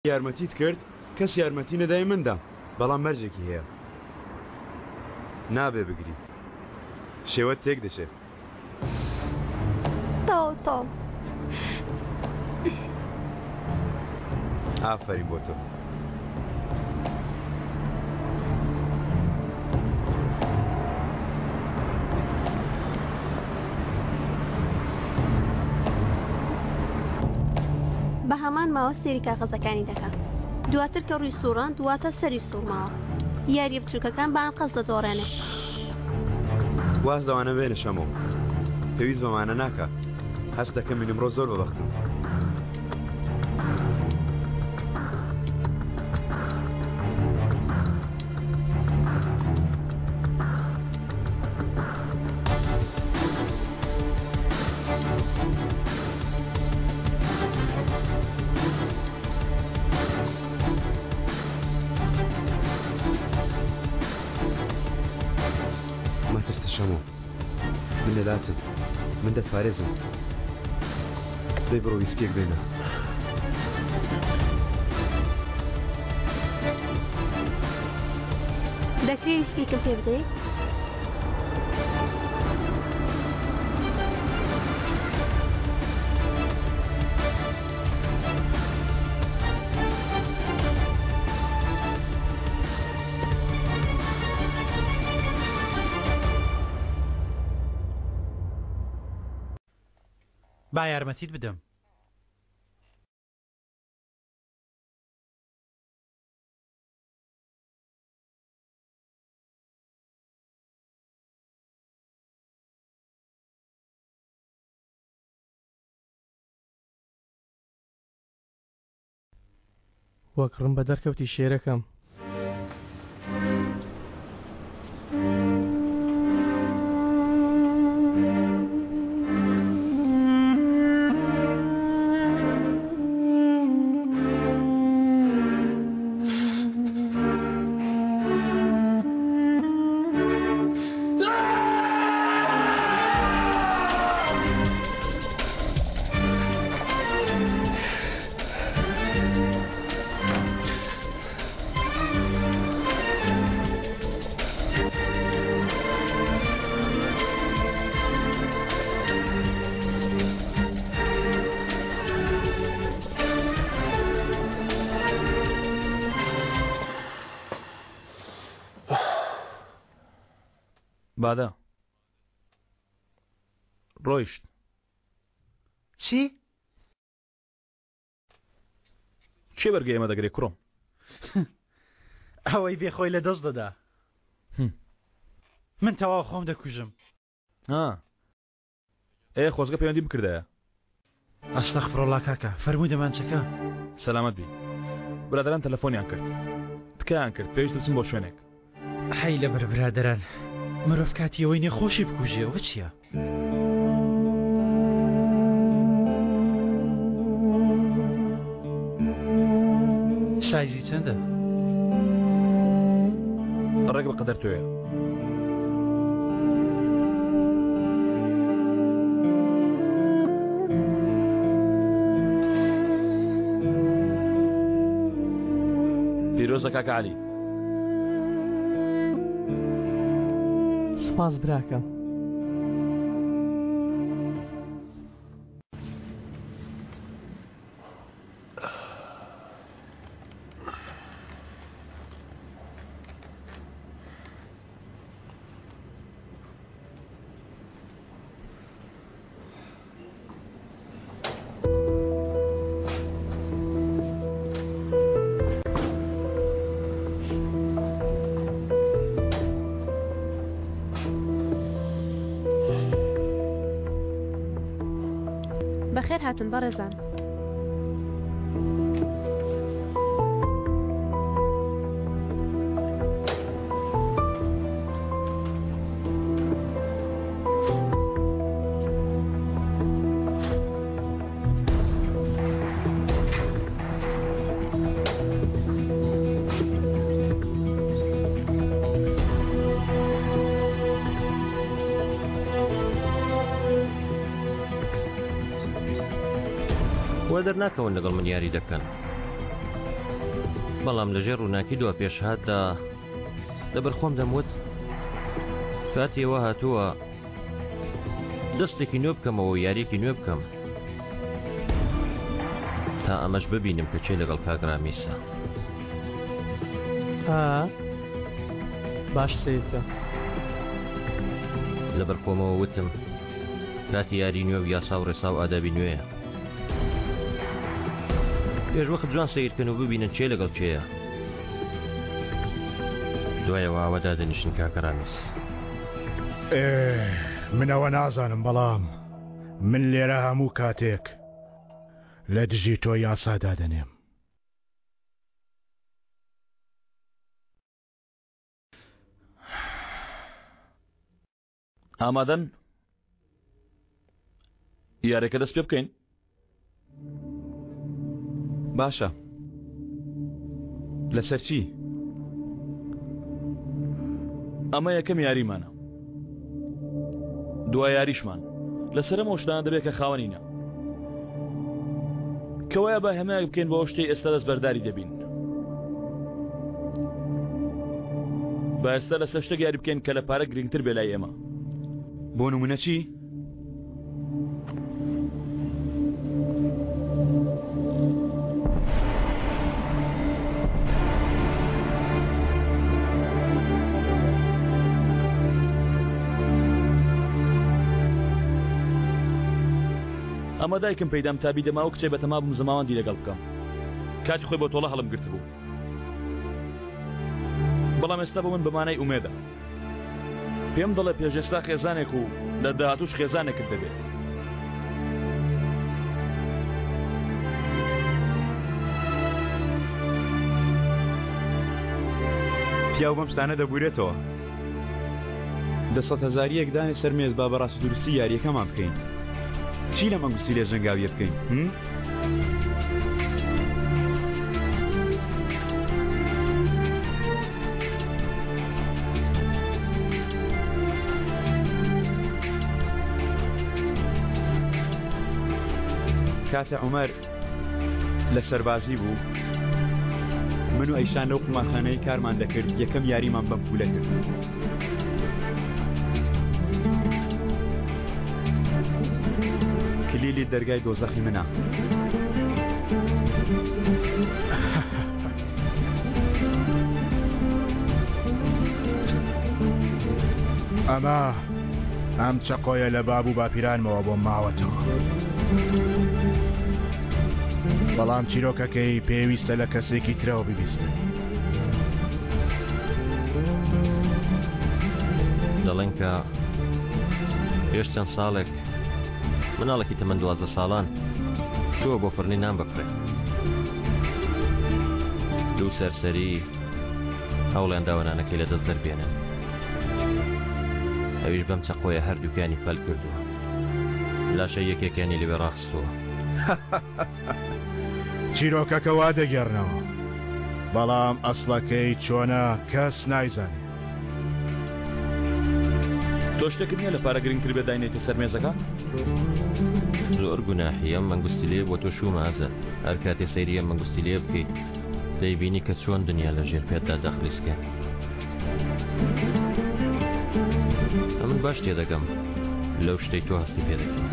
یارمەتیت کرد کەس یارمەتی نەدای من دام بەڵام مەرجێکی هەیە نابێ بگری شێوەت تێک دەچێ. تەواو تەواو. ئافەرین بۆ تۆ. بە هەمان ماوە سەیری کاغەزەکانی دەکا. دواتر کە ڕووی سوڕاند واتە سەری سوڕماوە. یارییە بچووکەکان بە ئەنقەست دەدۆڕێنێ. واز لەوانە بێنە شەمۆ. پێویست بەمانە ناکا. هەست دەکەم من ئمڕۆ زۆر بەبەختم. مەترسە شەمۆ من لەلاتم من دەتپارێزم دەی بڕۆ ویسکیەک بێنە. دەکرێ ویسکیکم پێ بدەیت؟ با یارمەتیت بدەم. وەک ڕم بە دەرکەوتی شێرەکەم. بادە ڕۆیشت چی؟ کێ بەرگەی ئێمە دەگرێ کوڕم؟ ئەوەی بێ خۆی لە دەست دەدا. من تەواو خۆم دەکوژم. ها ئێ خۆزگە پەیوەندی بکردایە. ئەستەغفرەڵا کاکە فەرموو دەمانچەکە. سەلامەت بی برادەران تەلەفۆنیان کرد تکایان کرد پێویستە بچم بۆ شوێنێک. حەی لەبەر برادەران مرۆڤ کاتی ئەوەی نیە خۆشی بکوژێ ئەوە چیە؟ سایزی چەندە؟ ڕێک بە قەدەر تۆیە. پیرۆزە کاکە عەلی. سوپاس براکەم. بەخێر هاتن بەڕێزان. وا دەرناکەون لەگەڵ من یاری دەکەن. بەڵام لەژێر ڕووناکی دوا پێشهاتدا لەبەر خۆم دەموت کاتی ئەوە هاتووە دەستێکی نوێ بکەمەوە و یاریەکی نوێ بکەم تا ئەمەش ببینم کە کێ لەگەڵ کاک ڕامیسە. ئا باش سەیر بکە. لەبەر خۆمەوە وتم کاتی یاری نوێ و یاسا و ڕێسا و ئادابی نوێیە. پێش وەخت جوان سەیر کەن و ببینن کێ لەگەڵ کێیە. دوایەوە ئاوا دادەنیشن کاکە ڕامیس. ئێ من ئەوە نازانم بەڵام من لێرە هەموو کاتێک لە دژی تۆ یاسا دادەنێم. ئامادەن یارەکە دەست پێ بکەین باشە لەسەر چی؟ ئەمە یەکەم یاریمانە دوا یاریشمان لەسەر ئەم شتانە دەبێت کە خاوەنینە کەوایە با هەمایەک بکەین بۆ شتەی ئێستا دەست بەرداری دەبین با ئێستا لەسەر شتێک یاری بکەین کە لە پارە گرنگتر بێ لای ئێمە بۆ نمونە چی؟ ئەمە دایکم پێیدام تا بیدەمە ئەو کچەی بەتەما بووم زەماوەندی لەگەڵ بکەم کاتی خۆی بۆ تۆڵە هەڵم گرتبوو بەڵام ئێستا بۆ من بەمانای ئومێدە پێم دەڵێ پێش ئێستا خێزانێک و لە داهاتوش خێزانێکت دەبێت. پیاو بەم شتانە دەبورێتەوە. دە سەد هەزاریەک دانێ سەر مێز با بەڕاست و دروستی یاریەکەمان بکەین. چی لەم ئەنگوستیلە ژەنگاویە بکەین؟ هم؟ کاتێ عومەر لە سەربازی بوو من و ئەیشان لەو قومارخانەی کارمان دەکرد یەکەم یاریمان بەم پولە کرد. کلیلی دەرگای دۆزەخی منە. ئەمە ئەم چەقۆیە لە باب و باپیرانمەوە بۆم ماوەتەوە. بەڵام چیرۆکەکەی پێویستە لە کەسێکی ترەوە ببیستن. دەڵێن کە پێش چەند ساڵێک مناڵێکی تەمەن 12 ساڵان چووە بۆ فڕنی نان بکڕێ دوو سەرسەری هەوڵیان داوە نانەکەی لە دەست دەربێنن ئەویش بەم چەقۆیە هەردووکیانی پەل کردووە لاشە یەکێکیانی لەوێ ڕاخستووە. چیرۆکەکە وا دەگێڕنەوە بەڵام ئەسڵەکەی چۆنە کەس نایزانێ. تۆ شتێکت نییە لە پارە گرنگتر بێ داینێیتە سەر مێزەکە؟ زۆر گوناحی ئەم مەنگوستیلەیە بۆ تۆ شوومە ئازاد هەر کاتێ سەیری ئەم مەنگوستیلەیە بکەیت دەیبینی کە چۆن دنیا لە ژێر پێتدا دەخلیسکێ. ئەمن باش تێدەگەم لەو شتەی تۆ هەستی پێ دەکەی.